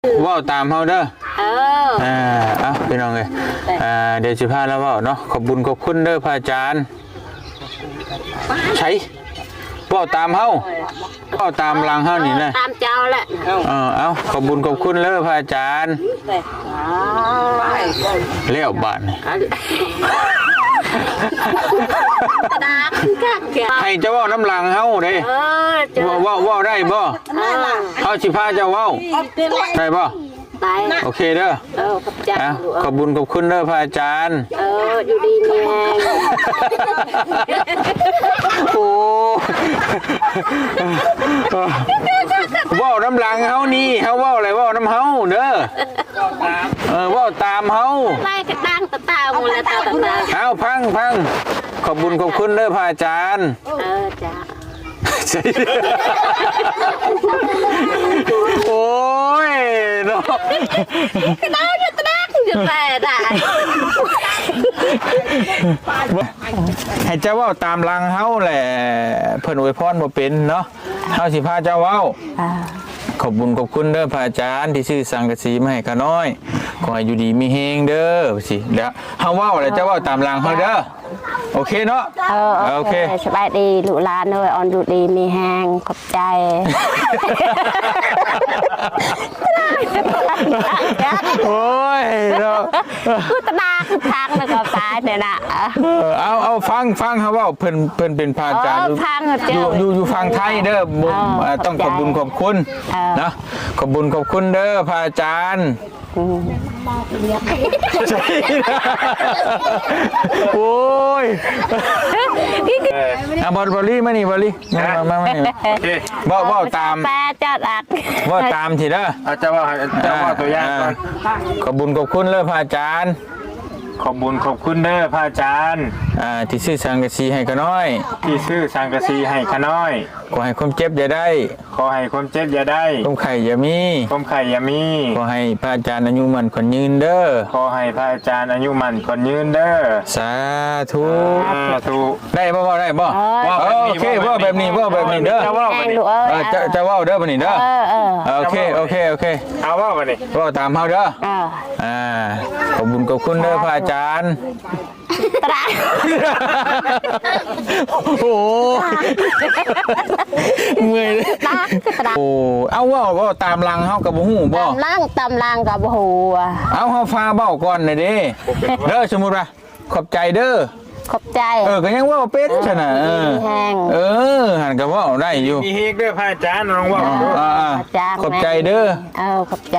ເວົ້າຕາມເຮົາເດີ. ເອີ ອ່າ ເອົາ ພີ່ນ້ອງເອີຍ ອ່າ ດຽວຊິພາລາວເວົ້າເນາະ. ຂອບບຸນຂອບຄຸນເດີພະອາຈານ. ໃສ ເວົ້າຕາມເຮົາ ເວົ້າຕາມຫຼັງເຮົານີ້ນະ. ຕາມເຈົ້າແຫຼະ. ເອີ ເອົາ ຂອບບຸນຂອບຄຸນເດີພະອາຈານ. ແລ້ວບາດນີ້ ໃຫ້ເຈົ້າເວົ້ານຳຫຼັງເຮົາເດ້. ເອີ ເຈົ້າ ເວົ້າ ເວົ້າ ເວົ້າໄດ້ບໍ່? ເອີ ເຮົາຊິພາເຈົ້າເວົ້າ ໄດ້ບໍ່? ໄດ້. ໂອເຄເດີ. ເອີ ຂອບໃຈ. ອ່ະ ຂອບບຸນຂອບຄຸນເດີພະອາຈານ. ເອີ ຢູ່ດີມີແຮງ. ໂອ້ ເວົ້ານຳຫຼັງເຮົານີ້ ເຮົາເວົ້າແລ້ວເວົ້ານຳເຮົາເດີ. ເອີ ເວົ້າຕາມເຮົາ. ໄລ່ກະດັງຕະຕາໝົດແລ້ວຕາຕາ. ເອົາ ຟັງ ຟັງ. ຂອບບຸນຂອບຄຸນເດີພະອາຈານ. ເອີ ຈ້າ. ໂອ້ຍເນາະ ກະດາກກະດາກຢູ່ແປໄດ້. ໃຫ້ເຈົ້າເວົ້າຕາມຫຼັງເຮົາແຫຼະ ເພິ່ນອວຍພອນບໍ່ເປັນເນາະ. ເຮົາຊິພາເຈົ້າເວົ້າ. ອ່າ ຂອບບຸນຂອບຄຸນເດີພະອາຈານທີ່ຊື້ສັງກະສີມາໃຫ້ຂ້ານ້ອຍ. ຂໍໃຫ້ຢູ່ດີມີແຮງເດີ ຊິ ດຽວເຮົາເວົ້າແລ້ວເຈົ້າເວົ້າຕາມຫຼັງເຮົາເດີ. ໂອເຄເນາະ. ເອີ ໂອເຄ ໂອເຄ. ສະບາຍດີລູກຫຼານເອີຍ ອອນຢູ່ດີມີແຮງ ຂອບໃຈ. ໂອ້ຍເນາະ ກູຕະດາກທາງແລ້ວກໍປາຍແທ້ນະ. ເອີ ເອົາ ເອົາ ຟັງ ຟັງເຮົາເວົ້າ. ເພິ່ນ ເພິ່ນເປັນພະອາຈານ ເອີ ຢູ່ ຟັງເຈົ້າ ຢູ່ ຢູ່ຝັ່ງໄທເດີ. ເອີ ເອີ ຕ້ອງຂອບບຸນຂອບຄຸນ ເອີ ເນາະ. ຂອບບຸນຂອບຄຸນເດີພະອາຈານ. ອືມ ໂອ້ຍ ອ່ະ ບອດ ບອດລີ ມານີ້ ບອດລີ ມາ ມາ ມານີ້. ໂອເຄ ເວົ້າ ເວົ້າຕາມ ແປຈອດອັດ ເວົ້າຕາມທີເດີ. ອາ ເຈົ້າເວົ້າ ເຈົ້າເວົ້າຕົວຢ່າງກ່ອນ. ອ່າ ຂອບບຸນຂອບຄຸນເດີພະອາຈານ. ຂອບບຸນຂອບຄຸນເດີພະອາຈານ ອ່າ ທີ່ຊື້ສັງກະສີໃຫ້ຂ້ານ້ອຍ ທີ່ຊື້ສັງກະສີໃຫ້ຂ້ານ້ອຍ. ຂໍໃຫ້ຄວາມເຈັບຢ່າໄດ້ ຂໍໃຫ້ຄວາມເຈັບຢ່າໄດ້ ຄວາມໄຂ້ຢ່າມີ ຄວາມໄຂ້ຢ່າມີ. ຂໍໃຫ້ພະອາຈານອາຍຸໝັ້ນຂວັນຍືນເດີ ຂໍໃຫ້ພະອາຈານອາຍຸໝັ້ນຂວັນຍືນເດີ. ສາທຸ ສາທຸ. ໄດ້ບໍ່? ເວົ້າໄດ້ບໍ່? ເອີ ເວົ້າແບບນີ້ ເອີ ໂອເຄ ເວົ້າແບບນີ້ ເວົ້າແບບນີ້ເດີ. ເຈົ້າເວົ້າບັດນີ້ ເອີ ເຈົ້າ ເຈົ້າເວົ້າເດີບັດນີ້ເດີ. ເອີ ເອີ ໂອເຄ ໂອເຄ ໂອເຄ. ເອົາ ເວົ້າບັດນີ້ ເວົ້າຕາມເຮົາເດີ. ເອີ ອ່າ ຂອບບຸນຂອບຄຸນເດີພະອາຈານ. ຕະດາກ ໂອ້ ເມື່ອຍເລີຍ ຕະດາກ ຕະດາກ. ໂອ້ ເອົາ ເວົ້າ ເວົ້າຕາມຫຼັງເຮົາກໍບໍ່ຮູ້ບໍ່? ຕາມຫຼັງ ຕາມຫຼັງກໍບໍ່ຮູ້. ເອົາ ເຮົາຟ້າເວົ້າກ່ອນນະເດ້ ເດີ. ສົມມຸດວ່າ ຂອບໃຈເດີ ຂອບໃຈ. ເອີ ກໍຍັງເວົ້າເປັນຊັ້ນນະ. ເອີ ເອີ ຫັ້ນກໍເວົ້າໄດ້ຢູ່. ມີເຮກເດີພະອາຈານ ລອງເວົ້າ. ອ່າ ຂອບໃຈເດີ. ເອີ ຂອບໃຈ.